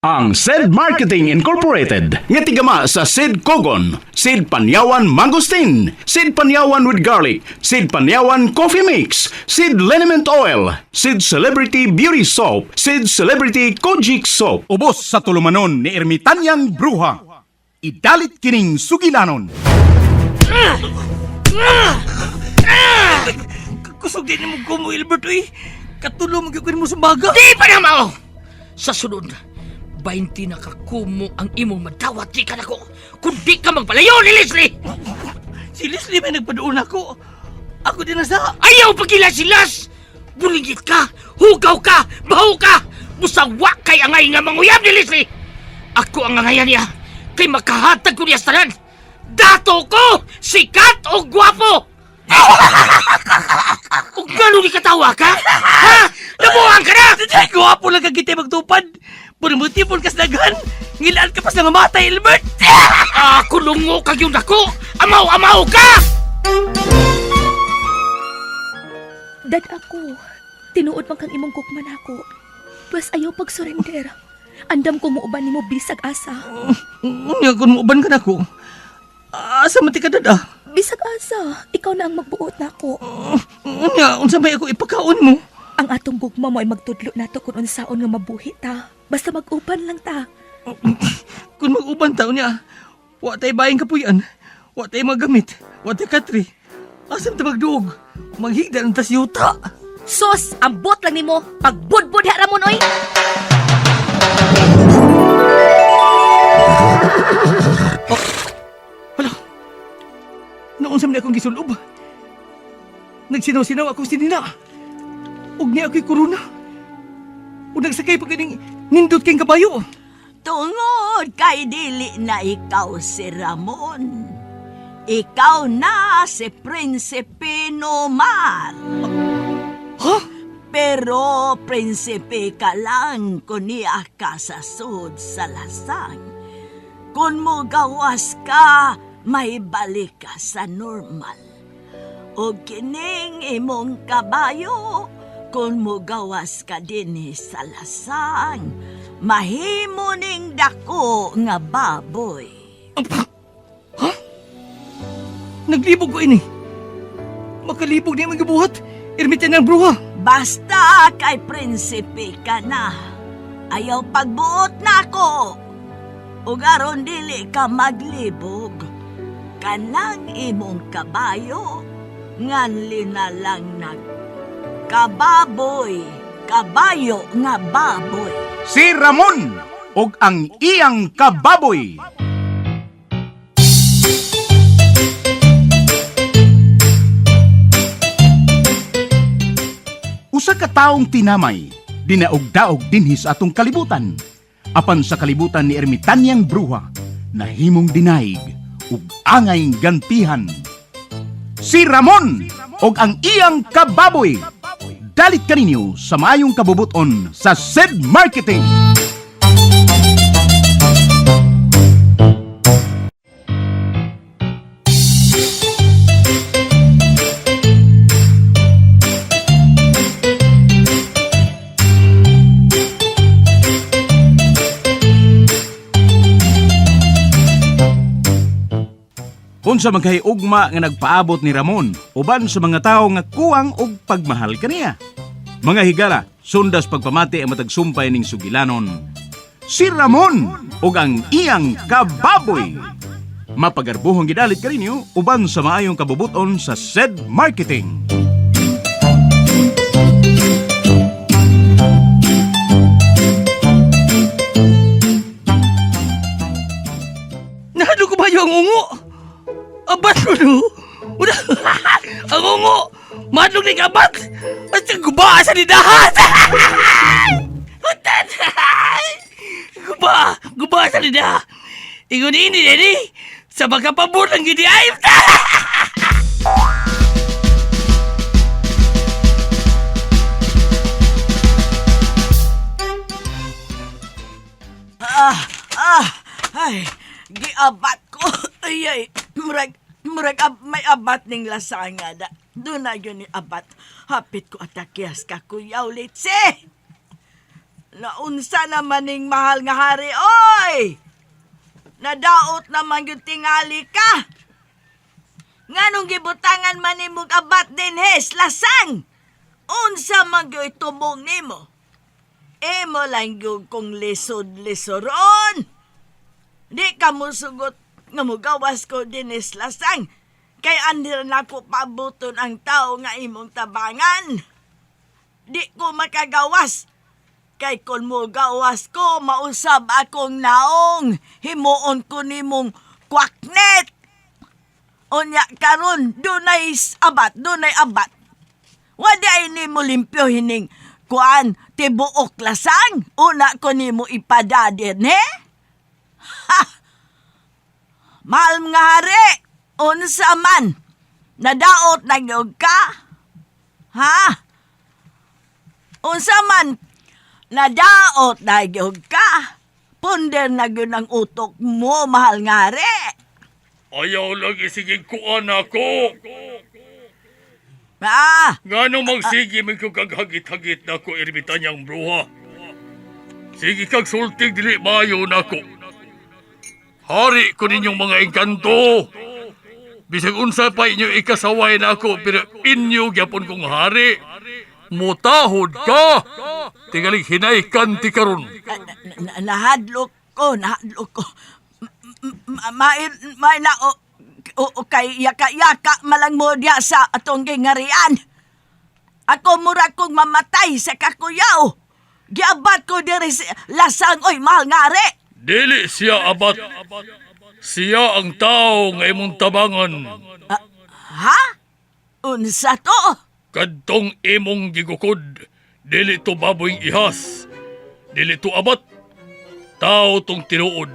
Ang Said Marketing Incorporated nga tigama sa Sid Kogon, Sid Panyawan Mangosteen, Sid Panyawan with Garlic, Sid Panyawan Coffee Mix, Sid Liniment Oil, Sid Celebrity Beauty Soap, Sid Celebrity Kojic Soap. Ubos sa tulumanon ni Ermitanyang Bruha. Idalit kining sugilanon. Kusog din mo ko mo, Ilbert, uy. Katulo mo gyud mo sa baga. Di pa na mao! Sa sunod, 20 na kakumo ang imong madawat di ka nako. Kung di ka magpalayo ni Leslie! Si Leslie may nagpaduon ako. Ako din na sa... Ayaw pagila si Las! Bulingit ka! Hugaw ka! Baho ka! Busawa kay angay nga manguyab ni Leslie! Ako ang angayan niya kay makahatag ko niya sa tanan! Dato ko! Sikat o gwapo! Ug ngano ni katawa ka? Ha? Nabuang ka na! Ay, gwapo lang kag kita magtupad. Puro kas daghan. Ngilaan ka pa sa nga matay, Ilbert. Ako lungo kag yung dako! Amaw-amaw ka! Dad ako, tinuod man kang imong gugma nako. Pwes ayaw pag-surrender. Andam ko muuban nimo bisag asa. Unya, kung muuban ka na ko. Asa man ti ka dad, ah? Bisag asa, ikaw na ang magbuot nako. Unya, unsa may ako ipakaon mo? Ang atong gugma mo ay magtudlo nato kung unsaon nga mabuhi ta. Basta mag-uban lang ta. Kung mag-uban ta, unya, wa tay bayang kapuyan. Wa tay magamit. Wa tay katri. Asa man ta magduog? Maghigda ng tas yuta. Sos, ambot lang nimo. Pagbudbud ha ramon oy. Hala. Noon sa akong gisulob. Nagsinaw-sinaw akong sinina. Ug niya ako'y korona. Ug nagsakay pa kining nindot kayong kabayo. Tungod kay dili na ikaw si Ramon. Ikaw na si Prinsipe Nomar. Ha? Pero prinsipe ka lang kung niya ka sa sud sa lasang. Kung mo gawas ka, may balik ka sa normal. O kining imong kabayo, kung mo gawas ka dinhi sa lasang, mahimo ning dako nga baboy. Naglibog ko ini. Makalibog niya magibuhat. Ermitan ng bruha. Basta kay prinsipe ka na. Ayaw pagbuot na ako. Ug aron dili ka maglibog. Kanang imong kabayo, nganli na lang nag kababoy, kabayo nga baboy. Si Ramon og ang iyang kababoy. Usa ka taong tinamay, dinaog-daog dinhi sa atong kalibutan. Apan sa kalibutan ni Ermitanyang Bruha, nahimong dinaig ug angay gantihan. Si Ramon og ang iyang kababoy. Dalit kaninyo sa maayong kabubuton sa Said Marketing. Unsa man kay ugma nga nagpaabot ni Ramon uban sa mga tawo nga kuwang og pagmahal kaniya. Mga higala, sundas pagpamati ang matag sumpay ning sugilanon. Si Ramon ug ang iyang kababoy. Mapagarbuhong gidalit kaninyo uban sa maayong kabubuton sa said marketing. Nahadlo ko ba yung ang ungo? Abat ko no? Una, ang ungo! Madlong ni kabat! At guba sa nidahan! Utan! Guba! Guba sa nidahan! Ingon ini ini! Sa magkapabor lang gini ay! Ah, ay, giabat ko. Ay, ay, murag, murag ab, may abat ning lasanga da. Doon na yun ni abat. Hapit ko atakyas ka, kuyaw, litse. Naunsa naman ning mahal nga hari, oy! Nadaot naman yung tingali ka. Nganong gibutangan man nimong abat dinhes, lasang! Unsa man gyud tumong nimo? Imo lang gyud kong lisod-lisoron. Di ka musugot nga mugawas ko dinis lasang. Kay andir na ko pabuton ang tao nga imong tabangan. Di ko makagawas. Kay kung mugawas ko, mausab akong naong. Himuon ko nimong kwaknet. Unya karon dunay abat, dunay abat. Wadi ay nimo limpyo hining kuan tibuok lasang. Una ko nimo ipada din, he? Ha! Mahal nga hari, unsa man, nadaot na gyud ka? Ha? Unsa man, nadaot na gyud ka? Punder na gyud ang utok mo, mahal nga hari. Ayaw lang isigig kuan ako. Ah, Ngano magsige man ko kag hagit-hagit na ko ermitanyang bruha. Sige kag sultig dili maayo nako. Hari ko ninyong mga engkanto. Bisag unsa pa inyo ikasaway na ako pero inyo gyapon kong hari. Mutahod ka. Tingalig hinay kan ti karon. Nahadlok ko, nahadlok ko. May na o kay yaka-yaka malang mo diya sa atong gingarian. Ako mura kong mamatay sa kakuyaw. Giabat ko diri sa lasang, oy, mahal nga re. Dili siya abat. Siya ang tao nga imong tabangan. Ha? Unsa to? Kadtong imong gigukod, dili to baboyng ihas. Dili to abat. Tao tong tinuod.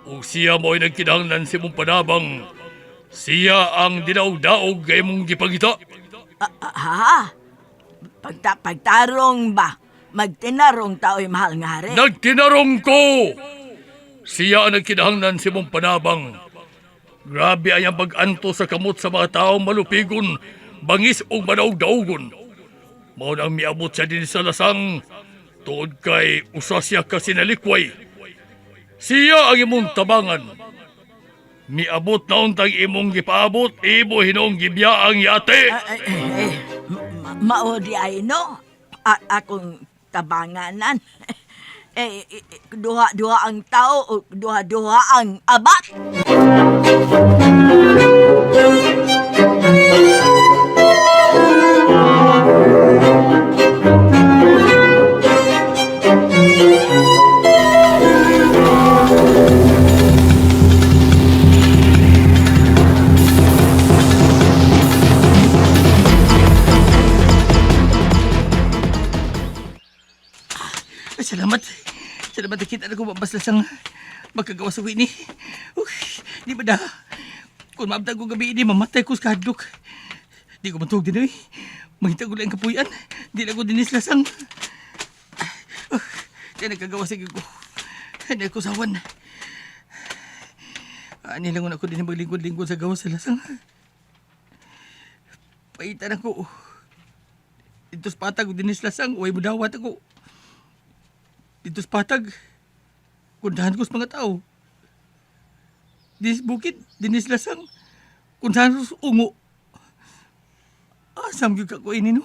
Ug siya mo'y nagkinahanglan sa imong panabang. Siya ang dinaog-daog nga imong gipangita. Ha? Pagtarong ba? Magtinarong tao'y mahal nga re. Nagtinarong ko! Siya ang nagkinahanglan sa imong panabang. Grabe ay ang pag-anto sa kamot sa mga taong malupigon, bangis ug madaog-daogon. Mao nang miabot siya din sa lasang, tuod kay usa siya ka sinalikway. Siya ang imong tabangan. Miabot na untang imong gipaabot, imo hinuong gibya ang yate. Ay, ay, ay, mao di ay no. Akong tabanganan. Eh, eh, duha-duha ang tao, o duha-duha ang abat. Ay, salamat. Salamat nakita na ko mabaslasang magkagawa sa Winnie. Uy, di ba da? Kung maabtag ko gabi ini, mamatay ko sa kahadlok. Di ko matug din eh. Mangita ko lang ang kapuyan. Di lang ko dinislasang. Kaya nagkagawa sa ko. Hindi ako sawan. Ani lang ako din maglingkod-lingkod sa gawas sa lasang. Paitan ako. Dito sa patag, dinislasang. Uy, mudawat ako. Dito sa patag, kundahan ko sa mga tao. Dinis bukid, dinis lasang, kundahan ko sa ungo. Asam gyud ka ko ini no?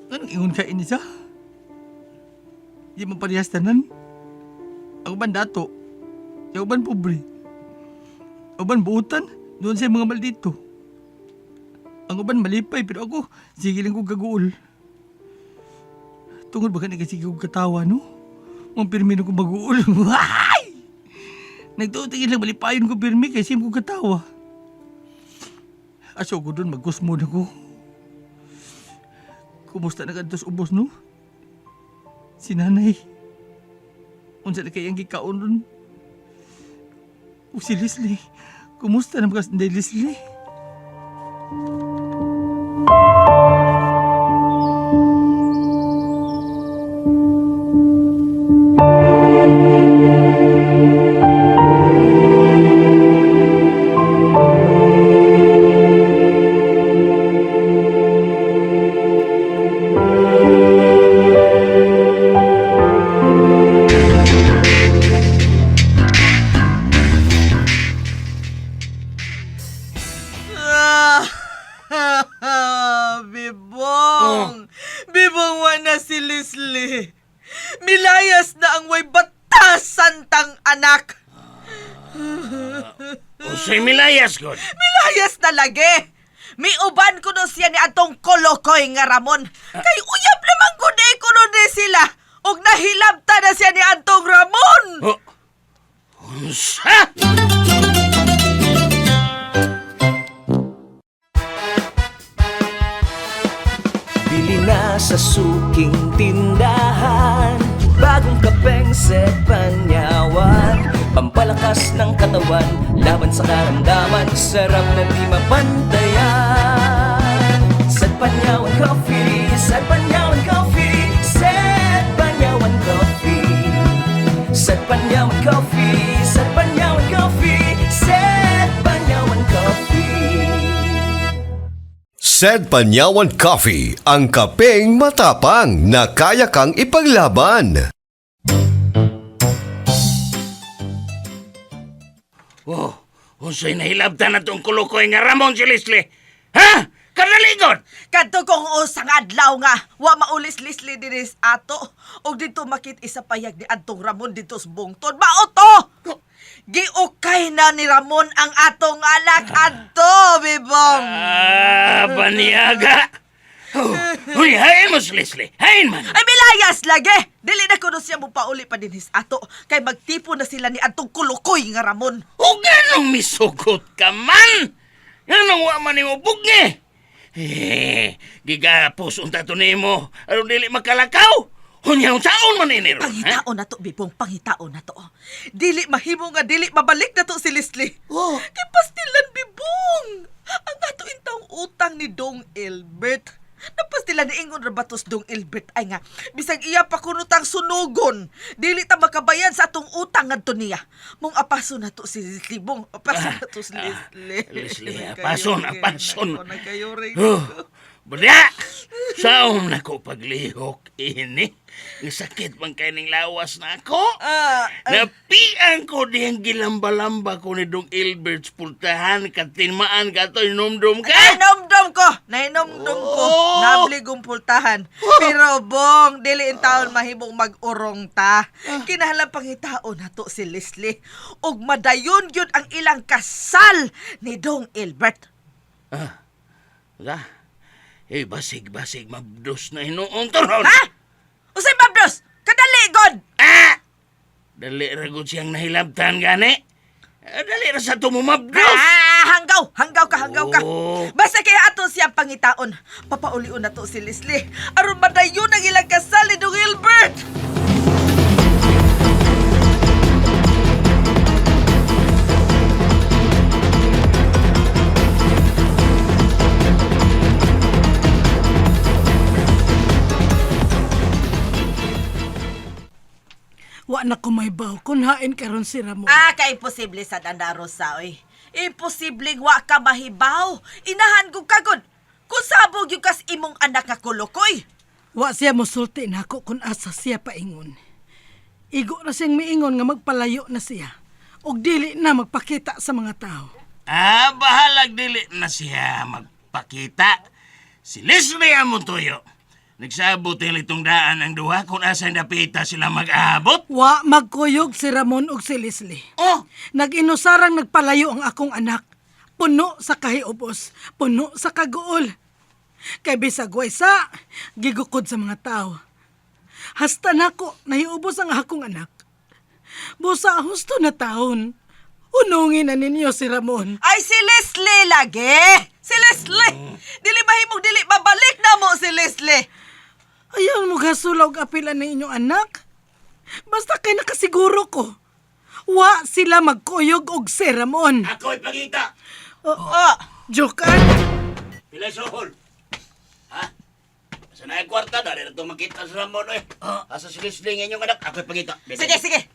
Anong ingon ka ini sa? Di mo parehas tanan. Ang uban dato, ang uban pobre. Ang uban buutan, doon sa mga maldito. Ang uban malipay, pero ako, sige lang ko gaguol. Tungod ba ka nagkasige kong katawa, no? Ang pirmi na ko mag-uul. Ay! Nagtutingin lang malipayon ko pirmi kay sim ko katawa. Aso ko dun, magkusmo na ko. Kumusta na kadtos ubos, no? Si nanay. Unsa na kayang gikaon dun? O si Leslie. Kumusta na ba si Leslie? Leslie. Milayas na ang way batas santang anak. Unsay milayas god? Milayas na lagi. Miuban kuno siya ni atong kolokoy nga Ramon. Kay uyab naman gud eh kuno ni sila. Ug nahilabta na siya ni atong Ramon. Oh. Unsa? Bili na sa suking tindahan. Bagong kapeng Panyawan, pampalakas ng katawan, laban sa karamdaman. Sarap na di mapantayan. Sa Panyawan Coffee, sa Panyawan Coffee, sa Panyawan Coffee. Sa Panyawan Coffee, sa Panyawan Coffee, sa Panyawan Coffee. Said Panyawan Coffee, ang kapeng matapang na kaya kang ipaglaban. Oh, unsay nahilabtan na tong kulukoy nga Ramon si Leslie? Ha? Kanaligod! Kadto kong usang adlaw nga wa maulis Leslie dinis ato. Ug dito makit isa payag ni adtong Ramon dito sa bungtod. Mao to! Giukay na ni Ramon ang atong anak adto, bibong. Ah, baniaga! Oh, uy, hain mo si Leslie. Hain man. Ay milayas lagi. Dili na kuno siya mo pauli pa dinhis ato kay magtipo na sila ni adtong kulukoy nga Ramon. O ganong misugot ka man? Ganong wa man nimo bugngi? Eh, gigapos unta to nimo aron dili makalakaw. Unya unsaon man ini ron, ha? Pangitaon na to, bibong, pangitaon na to. Dili mahimo nga dili mabalik na to si Leslie. Oh. Kay pastilan, bibong. Ang ato intawong utang ni Dong Elbert. Napastilan ni ingon ra batos Dong Elbert ay nga bisag iya pa kuno tang sunugon. Dili ta makabayad sa atong utang ngadto niya. Mong apaso na to si Leslie, bong. Apaso na to si Leslie. Leslie, apason, apason. Nagkayuring. Nagkayuring. Oh, Bala! Saom na ko paglihok ini. Ang sakit man kay ning lawas na ako. Ah, Napian ko diyang gilamba-lamba ko ni Dong Ilbert pultahan katinmaan ka to inomdom ka. Nainomdom ko! Nainomdom ko! Oh! Nabli kong pultahan. Pero bong, dili in taon mahimong mag-urong ta. Kinahanglan pangitaon nato si Leslie. Ug madayon gyud ang ilang kasal ni Dong Elbert. Wala. Eh, basig-basig mabdos na hinuon to ron. Ha? Usay mabdos! Kadali god! Ah! Dali ra gud siyang nahilabtan gani. Ah, dali ra sa tumumabdos. Ah, hanggaw! Hanggaw ka, hanggaw ka. Oh. Basta kaya ato siyang pangitaon. Papaulion na to si Leslie. Aron madayon ang ilang kasal ni Dong Elbert! Wa na ko may baw kun hain karon si Ramon. Ah, kay imposible sa Danda Rosa, oy. Imposible wa ka mahibaw. Inahan ko kagod. Kung sabog yung kas imong anak nga kulukoy. Wa siya mosulti nako kun asa siya paingon. Igo na siyang miingon nga magpalayo na siya ug dili na magpakita sa mga tao. Ah, bahalag dili na siya magpakita. Si Leslie ang tuyo. Nagsabot nila itong daan ang duha kung asa dapita sila mag-abot. Wa magkuyog si Ramon ug si Leslie. Oh, Nag-inusarang nagpalayo ang akong anak. Puno sa kahiubos, puno sa kaguol. Kay bisag way sa, gigukod sa mga tao. Hasta nako, nahiubos ang akong anak. Busa husto na taon. Unungin na ninyo si Ramon. Ay, si Leslie lagi. Si Leslie. Dili mahimong dili mabalik na mo si Leslie. Ayaw mo gasulaw og apilan ng inyong anak. Basta kay nakasiguro ko. Wa sila magkuyog og si Ramon. ako'y pagita. Oh. Jokan, Pila suhol? Ha? Sa na kwarta, dali na itong makita sa Ramon. Eh. Asa si Leslie nga inyong anak, ako'y pagita. Sige, sige.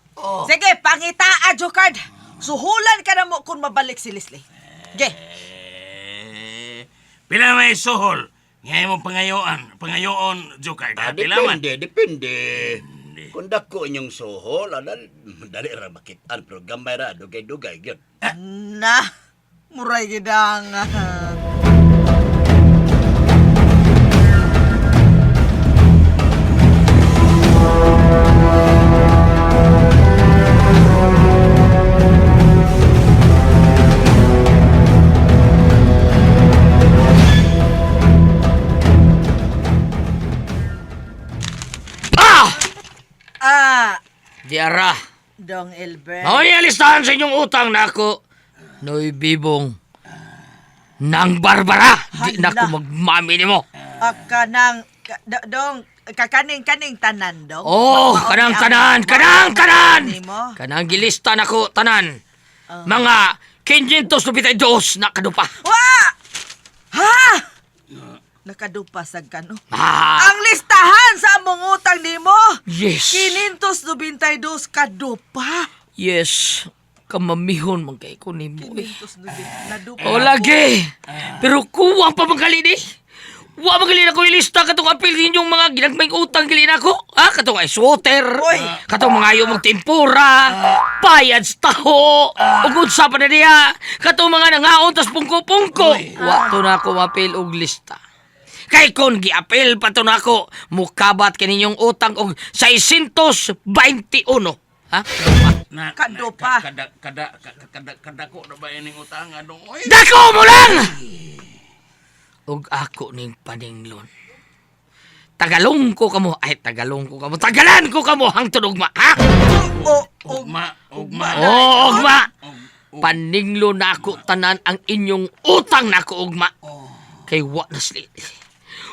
Sige, pangita, Jokard. Suhulan ka na mo kung mabalik si Leslie. Ge. Eh, pila may suhol? Ngayon mo pangayoan, pangayoon, Joker. Ah, Pila man. depende, depende. Kung dako inyong suhol, ah, dali ra makitaan, pero gamay ra, dugay-dugay, gyud. Na, muray gidang. Di ara. Dong Elbert. Mao ni ang listahan sa inyong utang na ako. Noy Bibong. Nang Barbara, di na ko magmami nimo. Ah, kanang, dong, kakaning-kaning tanan, dong. Oh, Mao kanang ni ang- tanan, kanang mao tanan. nimo. Kanang gilista nako tanan. Mga 592 na kadupa. Wa! Ha? Nakadupa sa kano. Ah, Ang listahan sa among utang nimo. yes. 592 kadupa. Yes. Kamamihon man kay ko nimo. Eh. 592 nadupa. O lagi. Pero kuwang pa man gali ni. Wa man gali na ko ilista katong apil ninyong mga ginagmayng utang gali na ako. Ha? Katong ice water. Oy. Katong mga ayaw mong tempura. Bayad sa taho. Ug unsa pa na niya. Katong mga nangaon tas pungko-pungko. Wa to na ako mapil og lista. Kay kon giapil pa to na ako, mukabat kaninyong utang og 621. Ha? Na, Kadupa. Kada, kada, kada, kada, kada ko na ba ining utangan dong? Oy. Dako mo lang! Ug ako ning paninglon. Tagalong ko kamo, ay tagalong ko kamo, tagalan ko kamo hangtod ugma, ha? O, Ugma, ugma. Oo, ugma. Paninglon na ako tanan ang inyong utang na ako ugma. Kay wa na sli.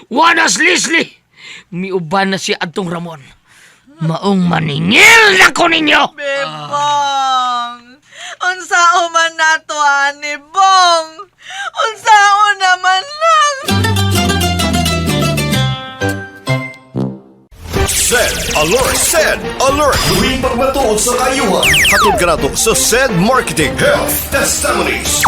Wa na slisli. Miuban na si Adtong Ramon. Maong maningil na ko ninyo. Bebong! Unsa man nato ani Bong? Unsa naman lang? Sed Alert! Sed Alert! Tuwing pagmatuod sa kayuhan. Hatod ka nato sa Sed Marketing Health Testimonies.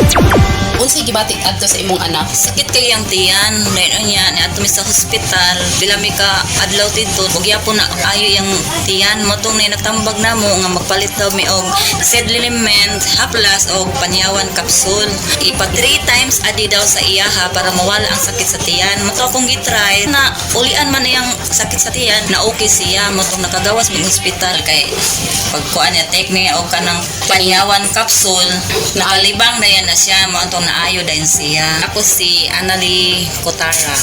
Unsay gibati adto sa imong anak? Sakit kay ang tiyan, dayon niya niadto mi sa hospital, pila mi ka adlaw didto, ug gyapon na ayo yang tiyan mo tong ni nagtambag namo nga magpalit daw mi og sedliment, haplas og panyawan capsule. Ipa 3 times a day daw sa iyaha para mawala ang sakit sa tiyan. Mo to akong gitry na ulian man iyang sakit sa tiyan na okay siya mo tong nakagawas mig hospital kay pagkuan niya take niya og kanang panyawan capsule nakalibang na yan na siya mo atong naayo dayon siya. Ako si Annalie Kotara.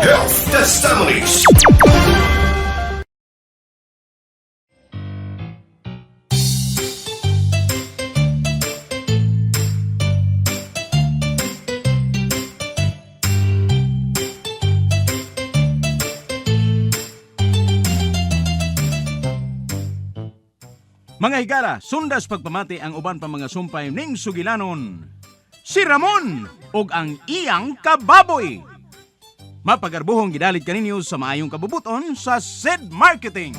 Health Testimonies. Mga higala, sundas pagpamati ang uban pa mga sumpay ning sugilanon. Si Ramon ug ang iyang kababoy. Mapagarbuhong gidalit kaninyo sa maayong kabubuton sa Sid Marketing.